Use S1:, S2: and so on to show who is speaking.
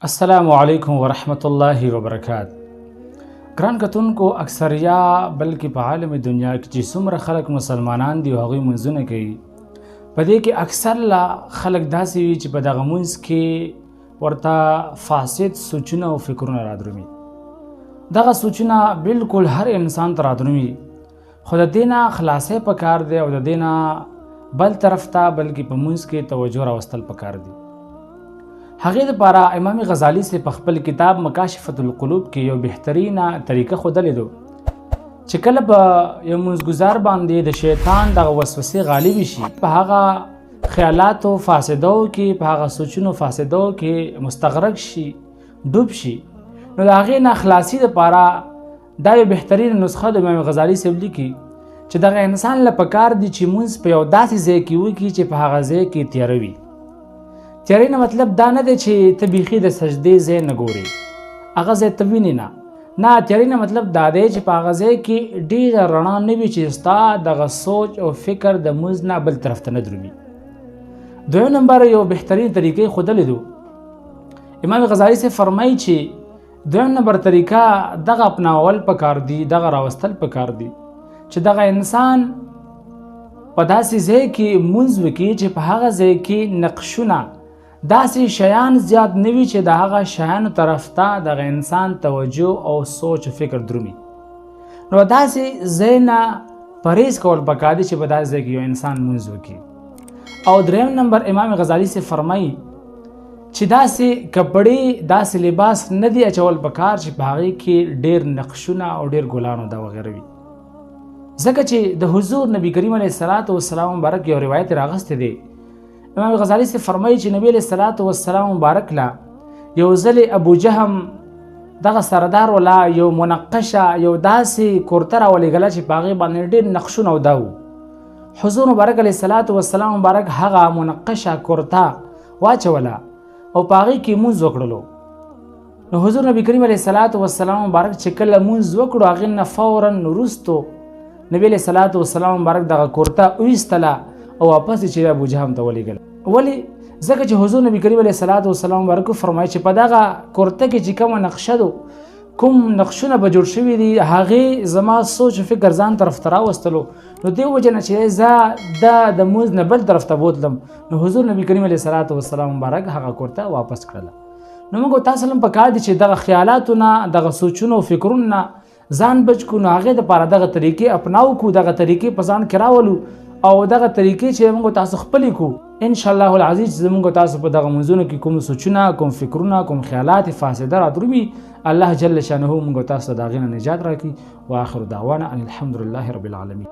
S1: السلام علیکم ورحمت الله وبرکات. ګران کتونکو، اکثریا بلکې په عالم دنیا کې چې څومره خلک مسلمانان دي او هغوی منځونه کوي، په دې کې اکثر لا خلک داسې وي چې په دغه منځ کې ورته فاسد سوچونه او فکرونه رادرومي. دغه سوچونه بالکل هر انسان ته رادرومي، خو د دې نه خلاصی پکار دی او د دې نه بل طرف ته بلکې په منځ کې توجه راوستل پکار دی. هغې دپاره امام غزالی سي په خپل کتاب مکاشفة القلوب کې یو بهترینه طریقه ښودلې ده چې کله په یو منځګزار باندې د شیطان دغه وسوسې غالبې شي، په هغه خیالاتو فاسدو کې، په هغه سوچونو فاسدو کې مستغرق شي، ډوب شي، نو د هغې نه خلاصي دپاره دا یو بهترینه نسخه د امام غزالی صاحب لیکي چې دغه انسان له پکار دی چې مونځ په یو داسې ځای کې وکړي چې په هغه ځای کې تیاره وي. تیارې نه مطلب دا نه دی چې ته بیخي د سجدې ځای نه ګورې، هغه ځای ته وینې نه، نه، تیارې نه مطلب دا دی چې په هغه ځای کې ډېره رڼا نه وي چې ستا دغه سوچ او فکر د مونځ نه بل طرف ته نه درومي. دویم نمبر یو بهترین طریقې ښودلې دو. امام غزالی صاحب فرمایي چې دویم نمبر طریقه دغه اپناول پکار دی، دغه راوستل پکار دی چې دغه انسان په داسې ځای کې مونځ وکړي چې په هغه ځای کې نقشونه داسې شیان زیات نه وي چې د هغه شیانو طرف ته دغه انسان توجه او سوچ او فکر درومي. نو داسې ځای نه پرهیز کول پکار دی چې په داسې ځای کې یو انسان مونځ وکړي. او دریم نمبر امام غزالی سي فرمایي چې داسې کپړې، داسې لباس نه دی اچول پکار چې په هغې کې ډېر نقشونه او ډېر ګلانو دا وغیره وي، ځکه چې د حضور نبی کریم علیه الصلاة والسلام مبارک یو روایت راغستی دی. امام غزالی سي فرمایي چې نبی علیه الصلاة والسلام مبارک لا یو ځلې ابو جهم دغه سردار ولا یو منقشه یو داسې کورته راولېږله چې په هغې باندې ډېر نقشونه او دا وو. حضور مبارک علیه الصلاة والسلام مبارک هغه منقشه کورته واچوله او په هغې کې مونځ وکړلو. نو حضور نبی کریم علیه الصلاة والسلام مبارک چې کله مونځ وکړو، هغې نه فورا وروستو نبی علیه الصلاة والسلام مبارک دغه کورته وایستله او واپس یې چې ابو جهم ته ولېږله. ولې؟ ځکه چې حضور نبی کریم علیه الصلاة والسلام مبارک وفرمایي چې په دغه کورته کې چې کومه نقشه ده، کوم نقشونه به جوړ شوي دي، هغې زما سوچ او فکر ځان طرف ته راوستلو، نو دې وجه نه چې زه دا د مونځ نه بل طرف ته بوتلم، نو حضور نبی کریم علیه الصلاة والسلام مبارک هغه کورته واپس کړله. نو موږ تاسو هم پکار دي چې دغه خیالاتو نه، دغه سوچونو او فکرونو نه ځان بچ کړو. نو هغې دپاره دغه طریقې اپناو کړو، دغه طریقې په ځان کې راولو او دغه طریقې چې موږ تاسو خپلې کړو، ان شاء الله العزیز چې زموږ تاسو په دغه منځونو کې کوم سوچونه، کوم فکرونه، کوم خیالات فاسده رادرومي، الله جل شانه موږ تاسو د هغې نه نجات راکړي. واخر دعوانا ان الحمد لله رب العالمین.